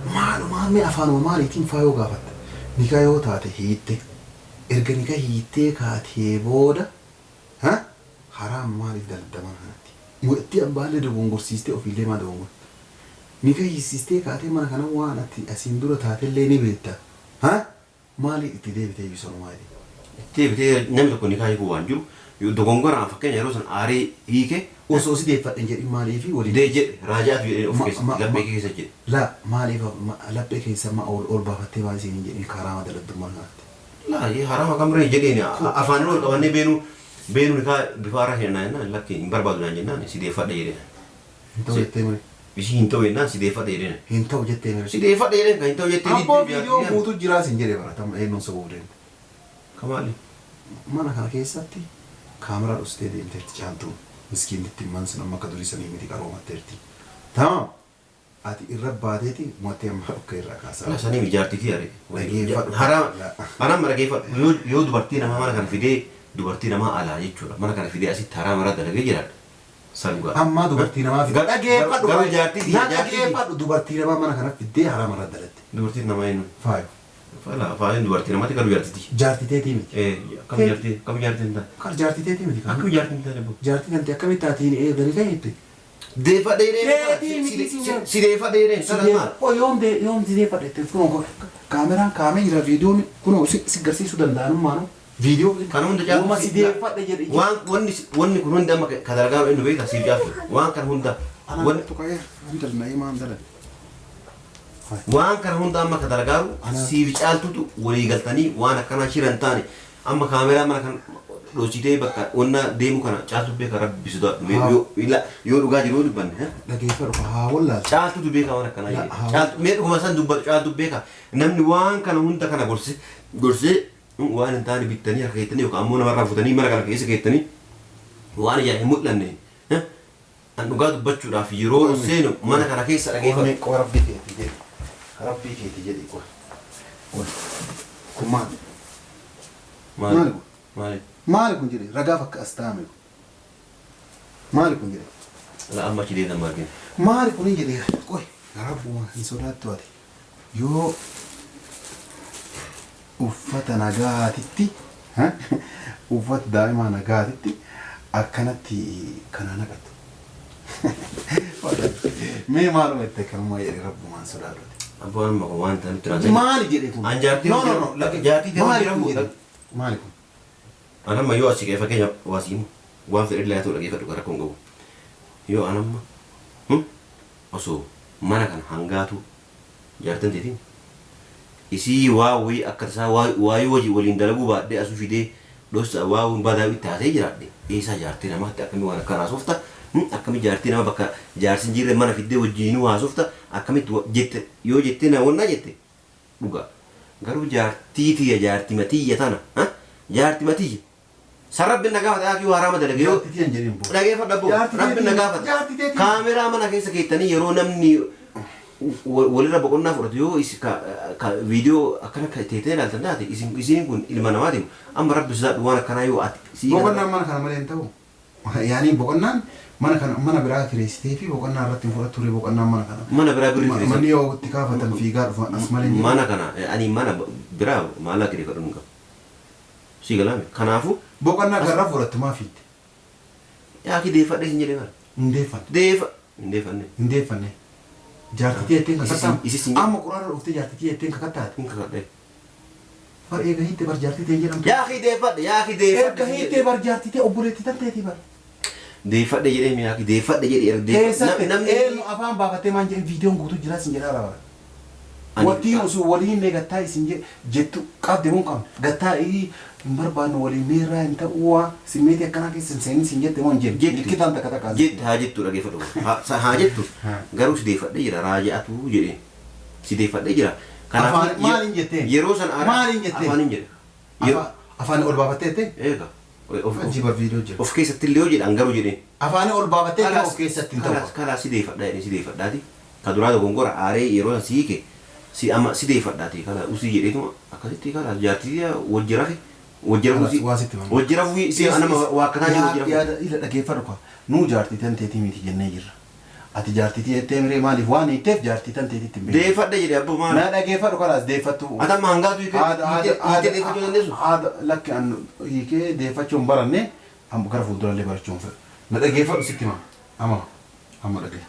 Maalumaa mee afaanuma maaliitiin faayoo gaafatta? Nikaa yoo taate hiitte. Erga nikaa hiittee kaatee booda ha haraama maaliif dalagda mana kanatti? Mucattii abbaallee dogongorsiistee ofiillee maa dogongorta? Nikaa hiissistee kaatee mana kana waan ati asiin dura taatellee ni beekta. Ha maaliif itti deebite iyyuu sanumaa jedhe. Itti deebitee namni tokko nikaa hiikuu waan jiru yoo dogongoraan fakkeenya yeroo san aaree hiike. Osoo si deeffadhe hin jedhin maaliifi waliin. Dee jedhe raajaatu jedheen of Ma keessatti ma ma laphee kee keessa jedhe. La maaliif ma laphee keessa ma ol ol baafattee maal isiin hin jedhin haraama daladdu mana kanatti. Laa yee haraama kam ree jedheen Ko afaaniin wal qabannee beenuu beenuu nikaa bifa haaraa hidhannaa jennaan lakki hin barbaadu naan jennaan si deeffadhe jedheen. Hin ta'u Si jettee mire. Isii hin ta'u jennaan si deeffadhe jedheen. Hin ta'u jettee mire. Si deeffadhe jedheen kan hin ta'u jettee Abboo diddee viidiyoo jaartii guutuu jiraa sin jedhe bara tamma eenyuun sobuuf deemte. Kamaali. Mana kana keessatti kaameraa dhostee deemteerti caaltuun. Miskiintittiin man sun amma akka durii sanii miti qaroomatteerti. Tamam. Ati irra baateeti mo'attee amma dhukkee irraa kaasaa. Kana sanii mi jaartii tiyya re. Dhageeffadhu. Haraama. Anamma dhageeffadhu. Yoo yoo dubartii namaa mana kana fidee dubartii namaa alaa jechuudha. Mana kana fidee asitti haraama irra dalagee jiraadha. San dhugaa. Ammaa dubartii namaa fidee. Dhageeffadhu. Garuu jaartii tiyya Na jaartii tiyya. dhageeffadhu dubartii namaa mana kana fiddee haraama irra dalagde. Dubartiin namaa eenyu? Faayo. Fala faayoon dubartii namaati garuu jaartii tiyya. Jaartii teetii miti. Eh akkam jaartii akkam jaartii hin taane. Kar jaartii teetii miti. Akkam jaartii hin taane boo. Jaartii tante akkamitti taatiin eeganii ka'eette. Deeffadhe jedheen Teetii miti siin jedhu. si deeffadhe jedheen sana maal? Oo yoom dee yoom si deeffadhe itti kunoo kaameraan kaamee jira viidiyoon kunoo si si garsiisuu danda'anummaanu viidiyoo Kan hunda caaltu Woma si deeffadhe jedhe. Waan wanni wanni kun hundi amma ka dalagaa inni beekta siif caaltu waan kana hunda Anaan wanni tuqee handal na himaa handala. waan kana hunda amma ka dalagaaru Anaa- siif caaltutu walii galtanii waan akkanaa shira hin taane amma kaameraa mana kan dhoositee bakka wanna deemu kana caaltu beeka rabbi sodaadhu Mee Haa. yoo ila- yoo dhugaa jiru yoo dubbanne ha? Dhageeffadhu haa wallaaltu. Caaltutu beeka waan akkanaa La- jedhe. haa. Caaltu mee dhuguma san dubbadhu caaltu beeka namni waan kana hunda kana gorse gorsee waan hin taane bittanii harka keettanii yookaan ammoo namarraa futanii mana kana keessa keettanii waan ijaan hin mul'anne an dhugaa dubbachuudhaaf yeroo Qomi. seenu mana kana keessa dhageeffadhu. Qomi qoa rabbii keetii jedhi. Rabbii keetii jedhi qoa. Qoa. Kun maali? Maali? Maali kun? Maali? Maali kun jedhi ragaaf akka as taa'ame kun. Maali kun jedhe? La amma achi deetan margin. Maali kun jedhe qoy rabbuma hin sodaattu ati. Yoo uffata nagaatitti uffata daa'imaa nagaatitti akkanatti kana naqattu. Mee maaluma itti akkanumaa jedhe rabbumaan sodaadhu ati. Abbaan amma kun waan ta'an nutti Maali jedhe kun? An jaartii No no no lakki jaartii ta'e maali jira kun moo? jedhe? Maali kun? An amma yoo asii ka'e fakkeenya waa sii himu waan fedhe illee haa ta'u dhageeffadhu rakkoo hin qabu. Yoo an amma osoo mana kana hangaatuu jaartin teetiin isii waa wayii akka tasaa waa waayii wajii waliin dalaguu baadhee asuu fidee dhossa waa badaa itti haasa'ee jiraadhe eessaa jaartii namaatti akkamii waan akkanaa haasofta akkamii jaartii nama bakka jaarsi hin jirre mana fiddee wajjiinuu haasofta akkamitti jette yoo jettee na wannaa jette dhugaa garuu jaartii tiyya jaartima tiyya tana jaartima tiyya San Rabbin na gaafata yaa kiyyoo haraama dalage yoo Jaartii tiyya hin jedhin boo. Dhageeffadha boo Jaartii Rabbin na teetii gaafata. jaartii teetii. Kaameraa mana keessa keettanii yeroo namni walirra boqonnaa fudhatu yoo is ka ka viidiyoo akkana ka teetee ilaaltan taate isin isiin kun ilma namaati amma Rabbi sodaadhu waan akkanaa yoo ati sii kana Boqonnaan mana kana malee hin ta'u. Yaani boqonnaan mana kana mana biraa kireessitee fi boqonnaa irratti hin fudhattu ree boqonnaan mana kana. Mana biraa birrii kireessan. Manni yoo itti kaafatan fiigaa dhufan as malee hin jiru. Mana kana ani mana biraa maallaqa kireeffadhu hin qabu. Sii galaame. Kanaafuu. Boqonnaa garraa fudhattu maa fiidde? Yaa akii deeffadhe sin jedhee bara. Hin deeffanne. Deeffa. Hin deeffanne. Hin deeffanne. Jaartii tee jetteen Isi kakattaa? isi sin jedhe. Amma quraana dhuftee jaartii tee jetteen kakattaa ati? Hin kakadhe. Bar eega hiitte bar jaartii tee hin jedhamtu. Yaa akii deeffadhe yaa akii deeffadhe Erga sin hiittee jedhe. bar jaartii tee obboleettii tan teetii bar. Deeffadhe jedhee mi yaa akii deeffadhe jedhe erga deeffa. Keessatti Namni eenyu afaan baafattee maan jedhin viidiyoon guutuu jiraa sin jedhaa bara. Ani Wattiin osoo waliin mee gattaa isin jettu qabde moo hin qabne? Gattaa hin barbaannu waliin meerraa hin ta'uu waa simmeetii akkanaa keessa hin seenin siin jette moo hin jenne? Jettu. Milkitaan takka takka as Jette haa jettu dhageeffadhu. Haa haa jettu. Garuu si deeffadhee jira raaji'atu jedheen. Si deeffadhee jira. Kanaafuu Afaan maaliin jetteen? yeroo sana ara Maaliin jetteen? afaaniin jedhe. Yeroo Afaan ol baafattee jettee? Eega. Of Ajiba viidiyoo jira. of keessatti illee yoo jedhan garuu jedheen. Afaanii ol baafattee jettee of keessatti hin ta'u. Kalaas kalaas si deeffadha jedhee si deeffadhaati. Ka duraa dogongora aaree yeroo san si hiike si amma si deeffadhaati kala usii jedheetuma akkasitti kalaas jaartii tiyya wajji rafe wajji rafuu Kalaas si waa sitti himama. wajji rafuu si Is nama is waakkataa jiru wajji rafuu. yaada ila dhageeffadhu kaa. Nuu jaartii tan teetii miti jennee jirra. Ati jaartii jettee miree maaliif waan hiitteef jaartii tan teetitti hin beekne. Deeffadhe jedhe abboo maal? Na dhageeffadhu kalaas deeffattu. Ati amma hangaatu hiikee hiikee deeffachuu dandeessu? Haadha lakki an hiikee deeffachuu hin baranne amma gara fuuldurallee barachuu hin fedhu. Na dhageeffadhu sitti hima. Amma amma dhagee.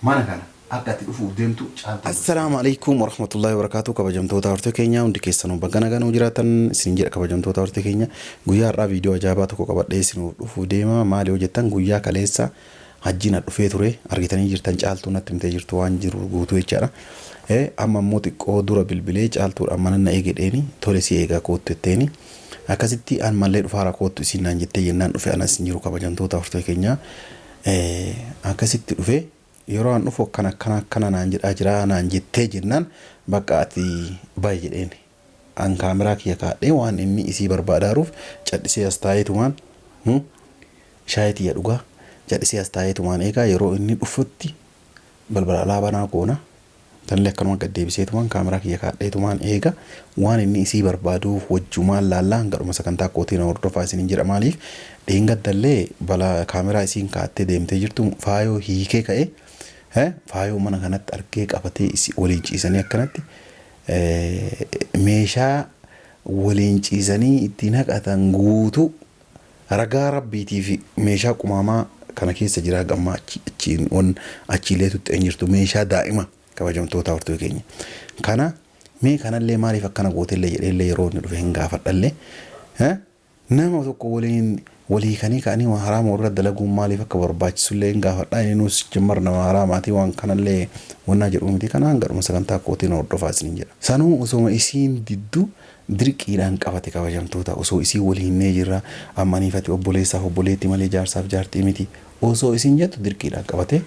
Mana kana akka ati dhufuuf deemtu caaltu. Assalaamu alaikum warahmatullahi wabarakatuh kabajamtoota hortee keenya hundi keessanuu bakka nagaan nuu jiraatan isin jedha kabajamtoota hortee keenya guyyaa har'aa viidiyoo ajaa'ibaa tokko qabadhee isinuuf dhufuuf deema maali yoo jettan guyyaa kaleessa hajjiin as dhufee ture argitanii jirtan caaltuu natti himtee jirtu waan jiru guutuu jechaadha. Amma immoo xiqqoo dura bilbilee caaltuudhaan mana na eegedheeni tole si eegaa koottu jetteeni akkasitti an mallee dhufaara koottu isiin naan jettee jennaan dhufe anas hin jiru kabajamtoota hortee keenya akkasitti dhufe yeroo an dhufu akkana akkana akkana naan jedhaa jira naan jettee jennaan bakka ati bahi jedheen an kaameraa kiyya kaadhee waan inni isii barbaadaaruuf cadhisee as taa'eetumaan shaayii tiyya dhugaa cadhisee as taa'eetumaan eegaa yeroo inni dhufutti balbala alaa banaa goona tanillee akkanuma gad deebiseetumaan kaameraa kiyya kaadheetumaan eega waan inni isii barbaaduuf wajjumaan laallaa hanga dhuma sagantaa kootii na hordofaa isiniin jedha maaliif dheengaddallee balaa kaameraa isiin kaattee deemtee jirtu faayoo hiikee ka'e faayoo mana kanatti argee qabatee isi waliin ciisanii akkanatti meeshaa waliin ciisanii ittiin haqatan guutuu Ragaa Rabbiitii fi meeshaa qumaamaa kana keessa jira haga ammaa achi achiin wan achiilee tuxxeen jirtu meeshaa daa'ima kabajamtootaa hortoo keenya. Kana mee kanallee maaliif akkana gootellee jedheellee yeroo inni dhufe hin gaafadhallee. Nama tokko waliin walii kanii ka'anii waan haraama warra dalaguun maaliif akka barbaachisullee hin gaafadha. Inni nuus jammar nama haraamaatii waan kanallee wannaa jedhuu miti. Kana hanga dhuma sagantaa kootiin hordofaa isiniin jedha. Sanuu osoma isiin diddu dirqiidhaan qabate kabajamtoota osoo isiin wal hinnee jirra amma aniif ati obboleessaaf obboleetti malee jaarsaaf jaartii miti osoo isiin jettu dirqiidhaan qabate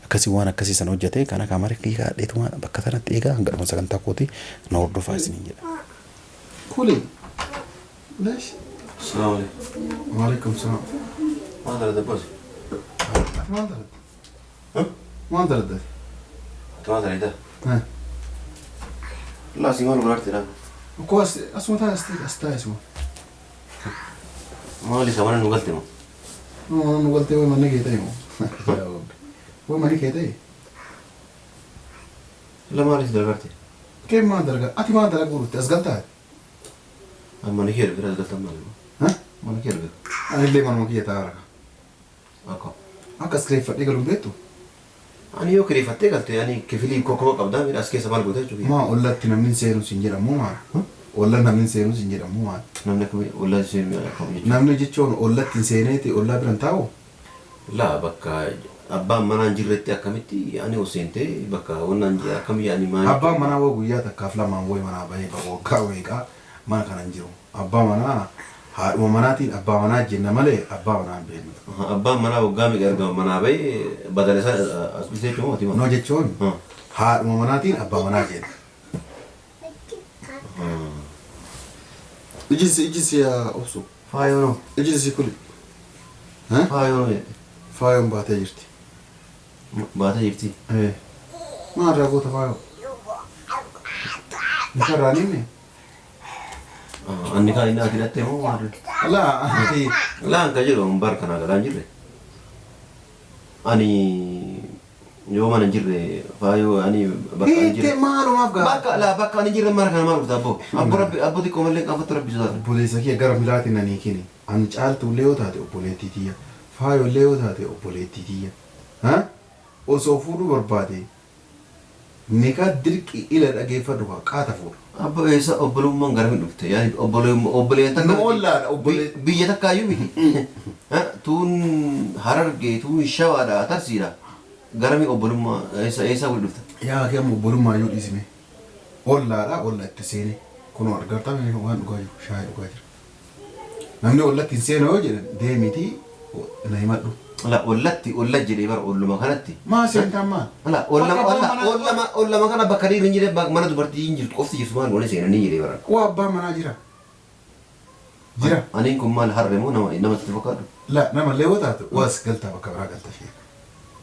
akkasii waan akkasii san hojjate kana kaamara kiyya kaadheetuma bakka sanatti eegaa hanga dhuma sagantaa kooti na hordofaa isiniin jedha. Kuli. Leesh. Salaamu alaikum. Waalaikum salaam. Maal dalagda boos? Ati maal dalagda? Maal dalagda? Ati maal dalagda? Laa si maal godhaarte dha? Koo as asuma taa'e as as taa'e asuma. Maali isa mana nu galte moo? Mana nu galtee way manni kee ta'e moo? Way manni kee ta'e? La maali si dalagarte? Kee maal dalagaa? Ati maal dalaguu dhufte as galtaa? Ani mana kee dhufeera as galtan maali moo? Mana kee dhufeera. Anillee manuma kiyya taa'aa raka. Akka. Akka as kireeffadhee galu hin beektu? Ani yoo kireeffattee galte ani kifilii kokkoma qabdaa miidha as keessa maal goota jechuudha. Maa ollatti namni hin seenu siin jedhamu maal? Olla namni hin seenu siin jedhamu maal? Namni akkamii ollaa seenu akkam jechuudha. Namni jechuun ollatti hin seeneeti ollaa bira hin taa'u? Laa bakka abbaan manaa hin jirretti akkamitti ani ol seentee bakka wannaan akkamii ani maal. Abbaan manaa woo guyyaa takkaaf lamaan woo manaa bahee waggaa meeqaa mana kana hin jiru. Abbaa manaa haadhuma manaatiin abbaa manaa jenna malee abbaa manaa hin beeknu. Abbaan manaa waggaa meeqa erga manaa bahee badala isaa as dhufee jechuun ati No jechuun haadhuma manaatiin abbaa manaa jenna. Ijilsi ijilsi yaa obsu. Faayoo Ijilsi kuli. Faayoo jedhe. Faayoon baatee jirti. Baatee jirti. Maal irraa goota faayoo? Mukarraa ni himne? Anni kaan inni ati hidhattee moo maal? Laa ati. Laan ka jedhu bar kanaa galaa hin jirre. Ani yoo mana hin jirre faayoo ani bakka hin jirre. Hiittee maalumaaf gaa. Bakka laa bakka ani hin jirre mana kana maal dhufta abboo? Abbo rabbi abbo xiqqoo mallee qafattu rabbi sodaata. Obboleessa kiyya gara milaatiin nan hiikini. Ani caaltuullee yoo taate obboleettii tiyya. Faayollee yoo taate obboleettii tiyya. Osoo fuudhuu barbaade Nikaa dirqii ila dhageeffadhu kaa qaata fuudha. Abbo eessa obbolummaan garami dhufte yaani obboleeyyan takka Nu miti. ollaadha obbolee. Biyya takkaayyuu miti. Tuun harargee tuun shawaadha tarsiidha. Garami obbolummaa eessa eessaa wal dhufte? Yaa kee amma obbolummaa iyyuu dhiisime. Ollaadha olla itti seene. Kunoo argartaa waan dhugaa jiru shaayii dhugaa jira. Namni ollatti hin seenu yoo jedhan deemiitii na himadhu. La ollatti olla jedhee bara olluma kanatti. Maa seentaan maal? La ollama Bakka olla abbaan manaa ollama ollama kana bakka dhiirri hin jirre mana dubartii hin jirtu qofti jirtu maal goone seenanii jedhee bara. Waa abbaan manaa jira. Jira. Aniin kun maal harre moo nama nama sitti fakkaatu? La nama illee yoo taate waas galtaa bakka biraa galta ishee.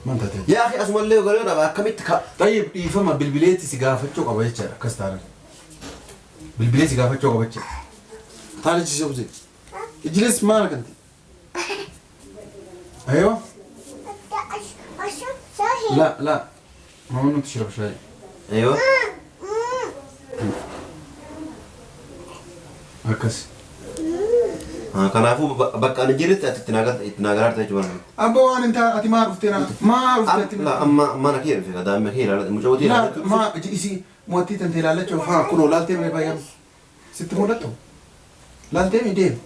Maal taate? Yaa akhi asumallee galee dhaba akkamitti ka Xayyib dhiifama bilbileetti si gaafachuu qaba jechaadha akkas taanaan. Bilbilee si gaafachuu qaba jechaadha. Taalichi si obsee. Ijilis maal kanti? Aywa. La la. Mama nuti shirab shaayii. Aywa. Akkas. Kanaafuu bakka ani jirutti ati itti naa galaarta jechuudha. Abbo waan hin taane ati maa dhuftee na maa dhuftee ati La amma mana kee dhufe daa'ima kee ilaala mucaa La maa isii mootii tante ilaallachuu haa kunoo laaltee mee baay'ee sitti mul'atu laaltee mi deemu.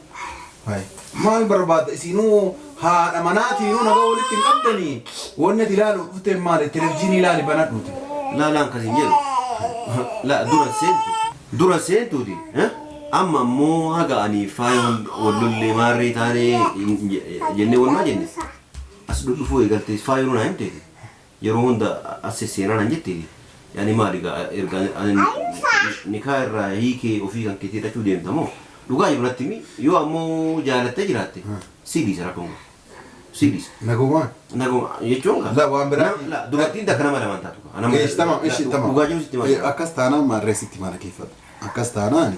Hayi maal barbaadda isinuu haadha manaatiinuu nagaa walitti hin qabdanii wanni ati ilaalu dhuftee maali televizyiinii ilaali banadhuuti. La la akkas hin jedhu. La dura seentu dura seentuuti. Amma ammoo haga ani faayoon wal lollee maarree taanee jennee walumaa jenne as dhufuu eegalte faayoon naa himteeti. Yeroo hunda as seenaa naan jetteeti. Yaani maali egaa erga ani nikaa irraa hiikee ofii kan keetii hidhachuu deemta moo dhugaa jiru natti himi yoo ammoo jaalattee jiraatte si dhiisa rakkoon qabu. Si dhiisa. Nagumaan. Naguma jechuun kaa. La waan biraa. La dubartiin takka nama lamaan taatu kaa. Nama Ishi tamam ishi tamam. Dhugaa jiru sitti himaa. Akkas taanaan maarree sitti mana keeffadhu. Akkas taanaan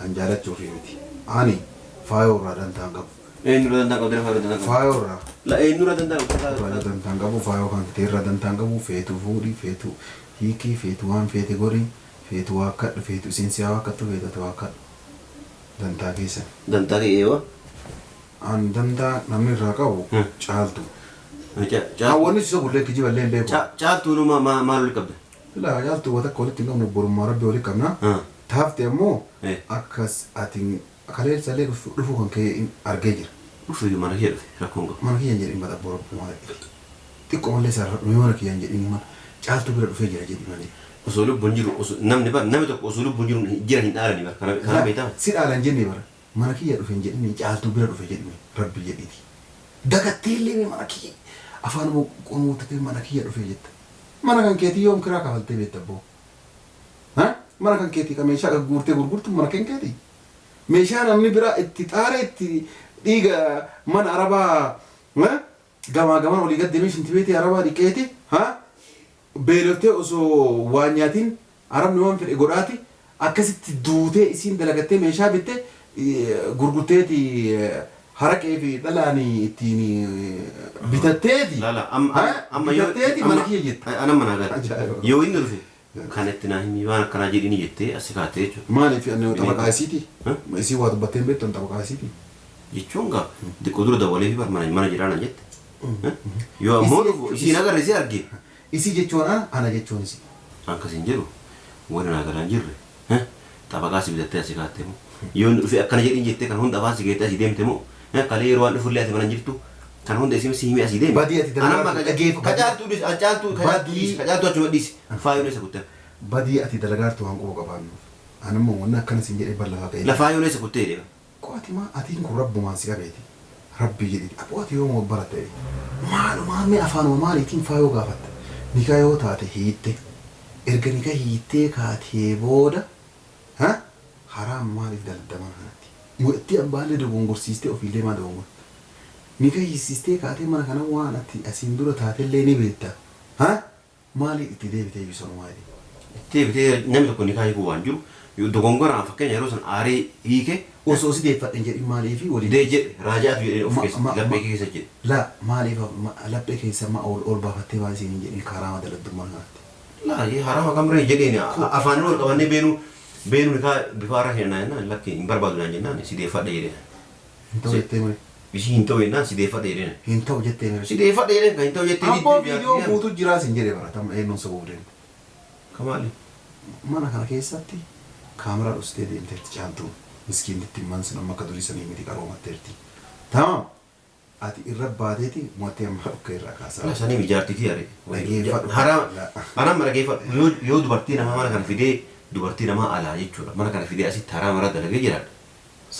an jaalachuufi miti. Ani faayoo irraa dantaa hin qabu. Eenyurra dantaa qabdi lafa irra dantaa qabdi. Faayoo irraa. La eenyurra dantaa qabdi Irraa dantaa hin qabu faayoo kan kee irraa dantaa hin qabu feetu fuudhi feetu hiikii feetu waan feete godhi feetu waakkadhu feetu isiin si haa waakkattu feetu ati waakkadhu. Dantaa keessan. Dantaa kee eewa. An dantaa namni irraa qabu caaltu. Hawwanni si sobullee kijiballee hin beeku. Caaltuu numa maal walitti qabda? Laa caaltuu waan takka walitti hin qabnu borummaa rabbi walitti qabna. Taafte ammoo akkas ati kaleessallee dhufuu kan kee argee jira. Dhufe mana kee dhufe rakkoon qabu. Mana kiyya hin jedhin mata borobbi maal xiqqoo mallee sarara dhume mana kiyya hin jedhin mana caaltuu bira dhufee jira jedhi malee. Osoo lubbuun jiru osoo namni bar namni tokko osoo lubbuun jiru jira hin dhaalani bar kana kana beektaa? Si dhaalan jenne bara mana kiyya dhufe hin jedhin caaltuu bira dhufe jedhi rabbi jedhiti. Dagattee illee mana kiyya afaan qomoo mana kiyya dhufe jetta. Mana kan keetii yoom kiraa kafaltee beekta abboo? Mana kan keetii kan meeshaa guurtee gurgurtu mana kan keetii. Meeshaa namni biraa itti xaaree itti dhiiga mana arabaa gamaa gaman olii gad deemee shintibeetii arabaa dhiqeeti beeloftee osoo waan nyaatiin arabni waan fedhe godhaati akkasitti duutee isiin dalagattee meeshaa bitte gurgurteeti haraqee fi dhalaan ittiin bitatteeti. Lala amma yoo bitatteeti mana kiyya jette. Ana mana gala. Yoo inni dhufe kan itti naa himi waan akkanaa jedhini jettee as kaattee jechuudha. Maaliif ani xabaqaa isiiti? Isii waa dubbattee hin beektu ani xabaqaa isiiti. Jechuun gaa xiqqoo dura dawwalee fi bar mana mana jiraa naan jette. Yoo ammoo dhufu isiin agarre isii arge. Isii jechuun ana ana jechuun isii. Akkas hin jedhu warri naa galaan jirre xabaqaa si bitattee asii kaatte moo yoo inni dhufe akkana jedhin jettee kan hunda afaan si geettee asii deemte moo kalee yeroo waan dhufullee ati mana hin jirtu kan hunda isiin si himee asii deeme. Badii ati Anamma dalagaa dhageeffa. kacaaltuu dhiisi caaltuu kacaaltuu dhiisi kacaaltuu achuma dhiisi faayoon eessa kutte. Badii ati dalagaartu waan quba qabaannuuf. Anammoo wanni akkana siin jedhee bar lafaa ka'ee. Lafaayoon eessa kuttee jedhee. Qo'ati maa atiin kun rabbumaan si qabeeti. Rabbii jedhiti. Aboo ati yooma baratte jedhe. Maalumaa mee afaanuma maaliitiin faayoo gaafatta. Nikaa yoo taate hiitte. Erga nikaa hiittee kaatee booda haraam maaliif dalagda mana kanatti? Mu'attii abbaallee dogongorsiistee ofiillee maa dogongorta? Nikaa hiisistee kaatee mana kana waan ati asiin dura taatellee ni beekta. Maaliif itti deebitee iyyuu sanumaa jedhe? Itti deebitee namni tokko nikaa hiikuu waan jiru yoo dogongoraan fakkeenya yeroo san aaree hiike Osoo si deeffadhe hin jedhin maaliif waliin dee jedhe raajaatu jedhee of keessa laphee keessa jedhe. La maaliif laphee keessa ma ol ol baafattee maal isiin hin jedhin karaama daladdummaa kanatti. La haraama kamree jedheen afaan wal qabannee beenu beenu nikaa bifa irra hin jennaan lakki hin barbaadu naan jennaan si deeffadhe jedheen. Hin ta'u jettee malee. Ishii hin ta'u jennaan si deeffadhe jedheen. Hin ta'u jettee malee. Si deeffadhe jedheen kan hin ta'u jettee Abboo viidiyoo guutuu jiraa siin jedhee baratama eenyuun sobuu deemte. Kamaali. Mana kana keessatti kaameraa dhustee deemteerti caaltuun miskiintitti man sun amma akka durii sanii miti qaroomatteerti. Tamam ati irra baateeti mo'attee amma dhukkee irraa kaasaa. Sanii mijaartii fi are. Dhageeffadhu. Haraama. Anam dhageeffadhu yoo dubartii namaa mana kana fidee dubartii namaa alaa jechuudha. Mana kana fidee asitti haraama irra dalagee jiraadha.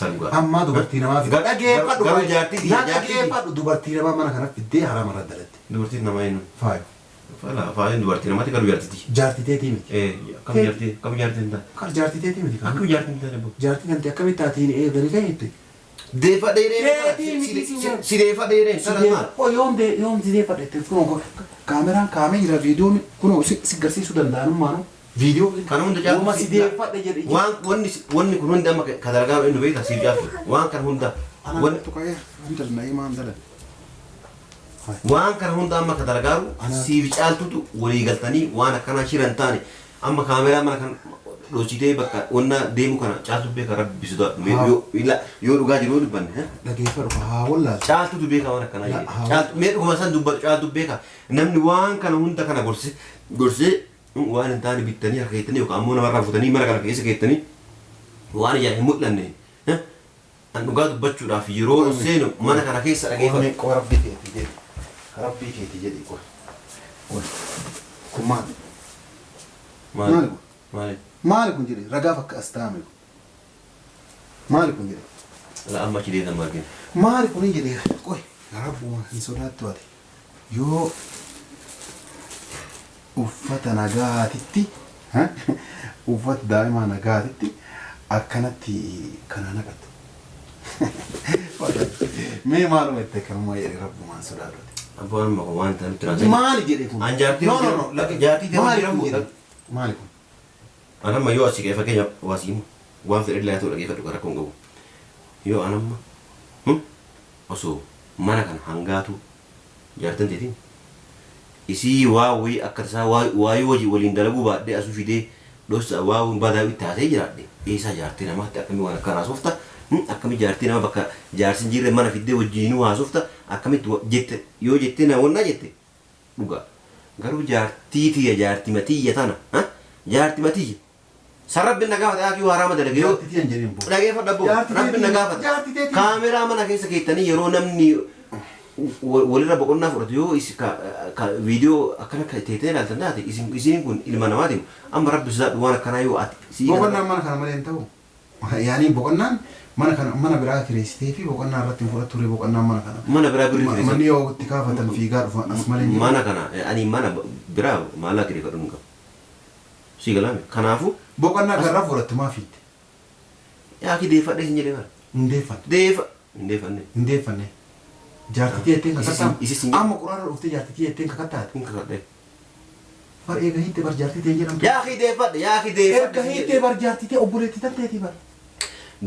Sangaa. Ammaa dubartii namaa fidee. Dhageeffadhu. Garuu jaartii Na dhageeffadhu dubartii namaa mana kana fiddee haraama irra dalagde. Dubartii namaa eenyu? Faayo. Fala faayoon dubartii namaati garuu jaartiiti. Jaartii teetii miti. Akkam jaartii akkam jaartii hin taane. Kar jaartii teetii miti. Akkam jaartii hin taane. Jaartii kan ta'e akkamitti taatiin eeganii kan jette. Deeffadhe jedheen. Si deeffadhe jedheen. Oo yoom de yoom si deeffadhe jette kunoo kaameraan kaamee jira viidiyoon kunoo si garsiisuu danda'anummaanu viidiyoo. Kan hunda caaltu. Yooma si deeffadhe jedhe. Waan wanni wanni kun hundi amma ka dalagaa inni beekta siif caaltu. Waan kan hunda. Wanni tuqee hunda na'ee maan dalan. Waan kana hunda amma ka dalagaaru siif caaltutu walii galtanii waan akkanaa shiran taane amma kaameraa mana kan dhoositee bakka wanna deemu kana caaltu beeka rabbi sodaadhu. Mee yoo dhugaa jiru yoo dubbanne ha? Dhageeffadhu haa wallaalu. Caaltutu beeka waan akkanaa La, jedhe. haa Caaltu mee dhuguma san dubbadhu caaltu beeka. Namni waan kana hunda kana gorsee gorsee waan hin taane bittanii harka keettanii yookaan ammoo namarraa fuutanii mana kana keessa keettanii waan ijaan hin mul'anne ha? An dhugaa dubbachuudhaaf yeroo Qoy seenu mana kana keessa dhageeffadhu. Qoy rabbii keetii jedhi. Rabbii keetii jedhi qoy. Qoy. Kun maali? Maali? Maali kun? Maali? Maali kun jedhe ragaaf akka as taa'ame kun. Maali kun jedhe? La amma achi deetan margin. Maali kun jedhe qoy. Rabbuma hin sodaattu ati. Yoo uffata nagaatitti uffata daa'imaa nagaatitti akkanatti kana naqattu. Mee maaluma itti akkanummaa jedhe rabbumaan sodaadhu ati. Abbaan amma kun waan ta'an nutti raasee. Maali jedhe kun? An jaartii No, no, no. jaartii ta'uu Maali jedhamu. kun jedhe? Maali kun? An amma yoo asii ka'e fakkeenya waa sii himu waan fedhe illee haa ta'u dhageeffadhu kan rakkoo hin qabu. Yoo an amma osoo mana kana hangaatu jaartan teetiin isii waa wayii akka tasaa waayii wajii waliin dalaguu baadhee asuu fidee dhossa waa badaa itti haasee jiraadhe eessaa jaartii namaatti akkamii waan akkanaa haasofta akkamii jaartii nama bakka jaarsi hin jirre mana fiddee wajjiinuu haasofta akkamitti jette yoo jettee na wannaa jette dhugaa garuu jaartii tiyya jaartima tiyya tana jaartima tiyya san rabbi na gaafata yaakii haraama dalage yoo Jaartii tiyya hin jedhin boo. Dhageeffadha boo Jaartii rabbi na teetii- gaafata jaartii teetii. kaameraa mana keessa keettanii yeroo namni walirra boqonnaa fudhatu yoo is ka ka viidiyoo akkana ka teetee ilaaltan taate isin isiin kun ilma namaatiin amma rabbi sodaadhu waan akkanaa yoo ati sii Boqonnaan mana kana malee hin ta'u. Yaani boqonnaan mana kana mana biraa kireessitee fi boqonnaa irratti hin fudhattu ture boqonnaan mana kana. Mana biraa birrii kireessan. Manni yoo itti kaafatan fiigaa dhufan as malee hin jiru. Mana kana ani mana biraa maallaqa kireeffadhu hin qabu. Sii galaame kanaafuu Boqonnaa garraa fudhattu maa fiitte? Yaaki deeffadhe sin jedhee bara. Hin deeffanne. Deeffa hin deeffanne. Hin deeffanne. Jaartitii jetteen kakattaa? Isis hin- Amma quraana dhuftee jaartitii jetteen kakattaate? Hin kakadhe. Bar eega hiitte bar jaartitii hin jedhamtu. Yaaki deeffadhe yaaki deeffadhe. Erga hiittee bar jaartitii obboleettii tanteetii bar.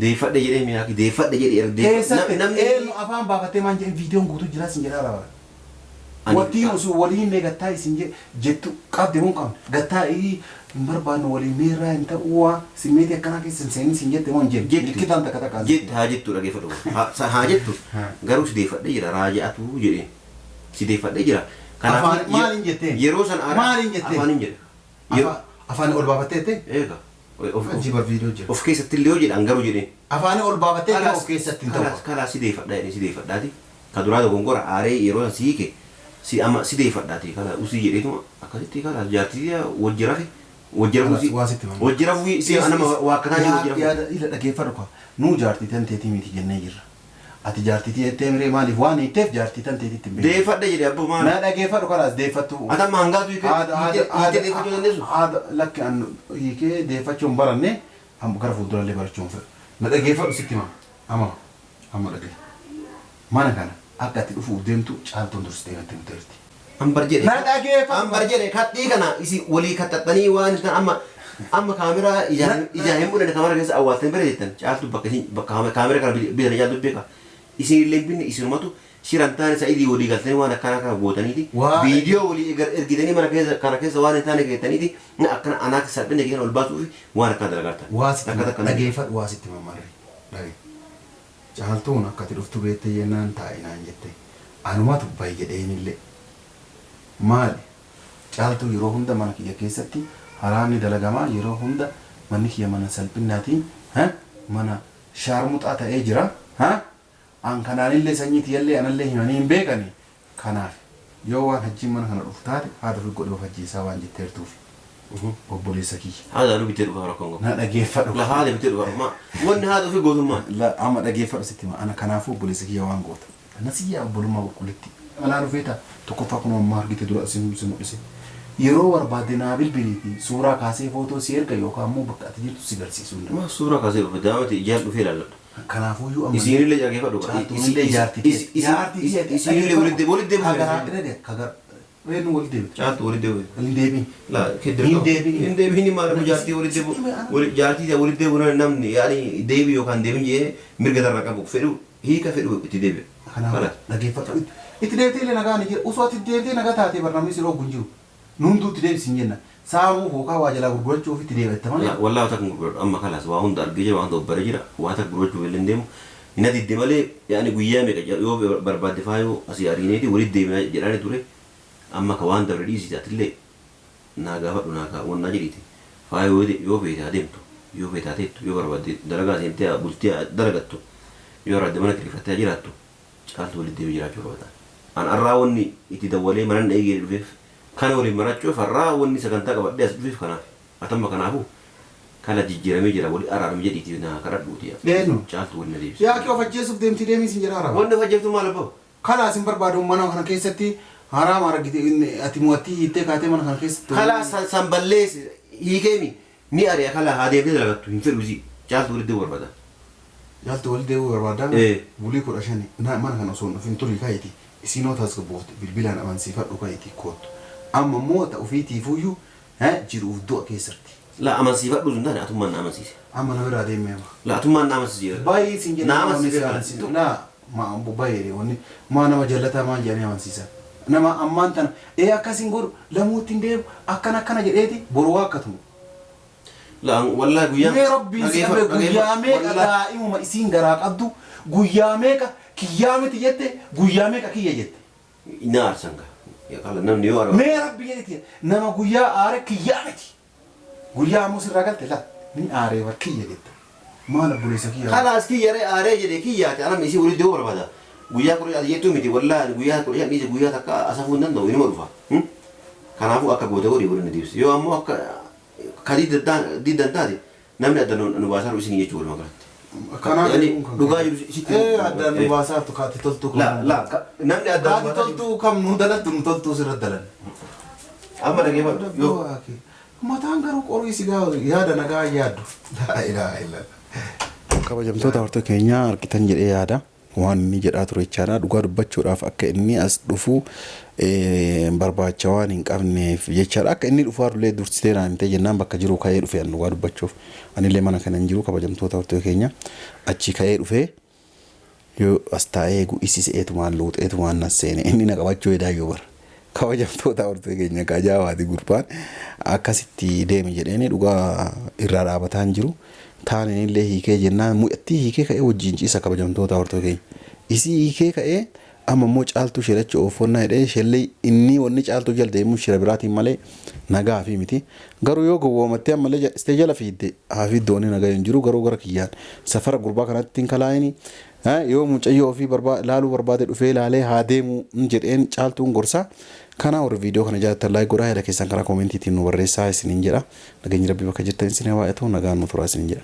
Deeffadhe jedhee mi yaaki deeffadhe jedhee erga Keessatti namni eenyu afaan baafattee maan jedhin viidiyoon guutuu jiraa sin jedhaa bara. Ani- Wattiin osoo waliin mee gattaa isin jettu qabde moo hin qabne? Gattaa hin barbaannu waliin meerraa hin ta'uu waa simmeetii akkanaa keessa hin seenin sin jette moo hin jenne? Jettu. Likkitaan takka takkaan. Jette haa jettu dhageeffadhu. Haa jettu garuu si deeffadhee jira raaja'atu jedheen si deeffadhee jira. Afaan maaliin jetteen? Yeroo san Maaliin jetteen? Afaaniin jedhe. Afaan ol baafattee jettee? Eega. Achi bar viidiyoo jira. Of keessatti illee yoo jedhan garuu jedheen. Afaan ol baafattee jettee of keessatti hin ta'u. Karaa si deeffadhaa jedhee si deeffadhaati. Ka duraa dogongora aaree yeroo san si hiike si amma si deeffadhaati kana usii jedheetuma akkasitti karaa jaartii wajji rafe wajji rafuu si Waa sitti himamu. wajji rafuu si nama waakkataa jiru wajji rafuu. Yaada ila dhageeffadhu kwa nuu jaartii tanteetii miti jennee jirra. Ati jaartii jettee miree maaliif waan hiitteef jaartii tanteetitti hin beektu. Deeffadhe jedhe abboo maal. Na dhageeffadhu kalaas deeffattu. Ati amma hangaatu hiikee hiikee deeffachuu dandeessu. Haada lakki an hiikee deeffachuu hin baranne amma gara fuuldurallee barachuu hin fedhu. Na dhageeffadhu sitti hima. Amma amma dhagahi. Mana kana akka ati dhufuuf deemtu caaltuun dursitee natti himteerti. Ambar jedhe. Na dhageeffadhu. Ambar jedhe kaxxii kana isi walii kaxxaxxanii waan hin amma amma kaameraa ijaan ijaan hin mul'anne kaamera keessa awwaaltanii bira jettan caaltu bakka isin bakka kaamera kana bitanii caaltu beeka. Isin illee hin binne isinumatu shiran taane sa'idii walii galtanii waan akkanaa kana gootaniiti. Viidiyoo walii ergitanii mana keessa kana keessa waan hin taane geettaniiti akkana anaa salphina keessa ol baasuufi waan akkana dalagaartan. Waa sitti dhageeffadhu waa sitti mammarri. Dhage. Caaltuun akka ati dhuftu beektee jennaan taa'i naan jette. Anumatu bahi jedheenillee. Maali? Caaltuu yeroo hunda mana kiyya keessatti haraamni dalagamaa yeroo hunda manni kiyya mana salphinnaatiin mana shaarmuxaa ta'ee jira. An kanaanillee sanyii tiyyallee anallee himanii hin beekani. Kanaaf yoo waan hajjiin mana kana dhufu taate haadha ofii godhee of ajjeesaa waan jetteertuufi. Obboleessa kiyya. Haadha nu bitee dhufa rakkoon qabu. Na dhageeffadhu. La haadha bitee dhufa. Ma wanni haadha ofii gootummaa. La amma dhageeffadhu sitti hima. Ana kanaafuu obboleessa kiyya waan goota. Na siyyaa obbolummaa qulqullitti. Alaa dhufeeta tokkoffaa kunoo ammaa argite dura si mul'ise. Yeroo barbaadde naa bilbiliiti suuraa kaasee footoo si erga yookaan immoo bakka ati jirtu si garsiisuu hin danda'u. Ma suuraa kaasee dhufe daamati ijaan dhufee ilaalladha. Kanaafuyyuu amma Isiinillee dhageeffadhu. Caaltuunillee jaartii teeti. Jaartii teeti. Isiinillee walitti walitti deebi'u. Kagaraa irra kagaraa. Reenu walitti deebi'u. Caaltu walitti deebi'u. Hin deebiin. La Hin deebiin. Hin deebiin maal jaartii walitti deebi'u. Jaartii walitti deebi'u namni yaani deebi yookaan deebiin jedhee mirga irraa qabu fedhu hiika fedhu itti deebi'a. Kanaaf dhageeffadhu. Itti deebitee illee nagaa ni jira. Osoo ati itti deebitee nagaa taatee bar namni si dhooggu hin jiru. Nu hunduu itti deebisi hin jenna. Saamuuf yookaan waa jalaa gurgurachuuf itti deebi'atta malee. Laa wallahi waa takka hin gurguradhu amma kalaas waa hunda argee jira waa hunda of baree jira waa takka gurgurachuuf illee hin deemu na didde malee yaani guyyaa meeqa yoo barbaadde faayoo asii ariineeti walitti deebina jedhaani ture amma ka waan dabre dhiisiti atillee naa gaafadhu naa kaa wannaa jedhiiti faayoo yoo feete haa deemtu yoo feete haa teettu yoo barbaadde dalagaa seentee haa bultii haa dalagattu yoo barbaadde mana kireeffattee haa jiraattu Caaltu walitti deebi'ee jiraachuu barbaada. An arraa wanni itti dawwalee manan na eegi jedhe dhufeef kana waliin marachuuf arraa wanni sagantaa qabadhee as dhufeef kanaaf. Atamma kanaafu kala jijjiiramee jira wali araarami jedhiiti naa kadhadhuuti Eenyu? Caaltu wali na deebisi. Yaa akii of ajjeesuuf deemtii deemii sin jedhaa raba. Wanni of ajjeeftu maal abboo? Kalaas hin barbaadu mana kana keessatti haraama argite inni ati mo'attii hiittee kaatee mana kana keessatti Kalaa san san balleessi hiikeemi ni ari'a kalaa haa deemtee dalagattu hin fedhu isii Caaltu walitti deebi'uu barbaada. Caaltu walitti deebi'uu barbaaddaa Ee. bulii 15 na mana kana osoo hin dhufin turii ka'iti isiinoo tasgabboofte bilbilaan amansiifadhu ka'iti koottu amma immoo ta ofiitiifuyyuu jiruuf du'a keessarti. Laa amansiifadhuu sun taane atummaan na amansiise. Amma na biraa deemee amma. Laa atummaan na amansiisi jedha. Bayii sin jedhe Na nama wanni amansiise si kana. amansiisu laa ma bayee wanni maa nama jallataa maan jedhanii amansiisan nama ammaan tana ee akkas hin godhu lamuutti hin deemu akkana akkana jedheeti boru waakkatumu. Laa wallahi guyyaan Mee rabbiin si qabe dhageeffadhu guyyaa dhageeffadhu meeqa wallahi. daa'imuma isiin garaa qabdu guyyaa meeqa kiyyaa miti jette guyyaa meeqa kiyya jette. Na aarsan gaa. Yaa kala namni yoo arba. Mee rabbi jedhiti nama guyyaa aare kiyyaa miti. Guyyaa ammoo sirraa galte la ni aaree bar kiyya jette. Maal obboleessa kiyya. Kalaas kiyya ree aaree jedhe kiyyaati anam isii walitti deebi'uu barbaada. Guyyaa 15 ati jettuu miti wallahi ani guyyaa 15 dhiise guyyaa takka asafuu hin danda'u inuma dhufa. Kanaafuu akka goote godhi waliin na deebisi. Yoo ammoo akka Ka diddan taate namni adda nu baasaaru isinii jechuu walumaa galatti. Kanaa Yani beekuun kan dhugaa kee. jiru sitti Ee himu. addaan nu baasaartu kaati toltuu kam La nu la namni addaan nu kaati baasaa jiru. toltuu kam nu dalattu nu toltuu sirra dalan. Amma dhageeffadhu yoo Mataan garuu qorii si gaa yaada nagaa yaaddu. Laa ilaaha illallah. Kabajamtoota hordoftoota keenyaa argitan jedhee yaada. Waan inni jedhaa ture jechaadha. Dhugaa dubbachuudhaaf akka inni as dhufu barbaacha waan hin qabneef jechaadha. Akka inni dhufaarullee dursitee naan himtee jennaan bakka jiruu ka'ee dhufe an dhugaa dubbachuuf. Anillee mana kana hin jiru kabajamtoota hordoftoota keenya. Achii ka'ee dhufee yoo as taa'ee eegu isi se'eetumaan luuxeetumaan nas seene inni na qabachuu hedaa yoo bara. Kabajamtoota hordoftoota keenya kajaawaati gurbaan akkasitti deemi jedheeni dhugaa irraa dhaabataa hin jiru. Taanin illee hiikee jennaan mucattii hiikee ka'ee wajjin ciisa kabajamtoota hordoftoota keenya. Isii hiikee ka'ee amma immoo caaltuu shirachi ooffonnaa jedhee shellee inni wanni caaltuu jala deemu shira biraatiin malee nagaa fi miti. Garuu yoo gowwoomattee ammallee jal'istee jala fiidde haa fiiddu wanni nagaa hin jiru garuu gara kiyyaan safara gurbaa kanatti hin kalaa'ini. Yoo mucayyoo ofii laaluu barbaade dhufee laalee haa deemu jedheen caaltuun gorsa. Kanaa warri viidiyoo kana jaallattan like godhaa yaada keessan karaa koomentiitiin nu barreessaa isiniin jedha. Nageenyi Rabbii bakka jirtan isin haa baay'atu nagaan nu turaa isiniin jedha.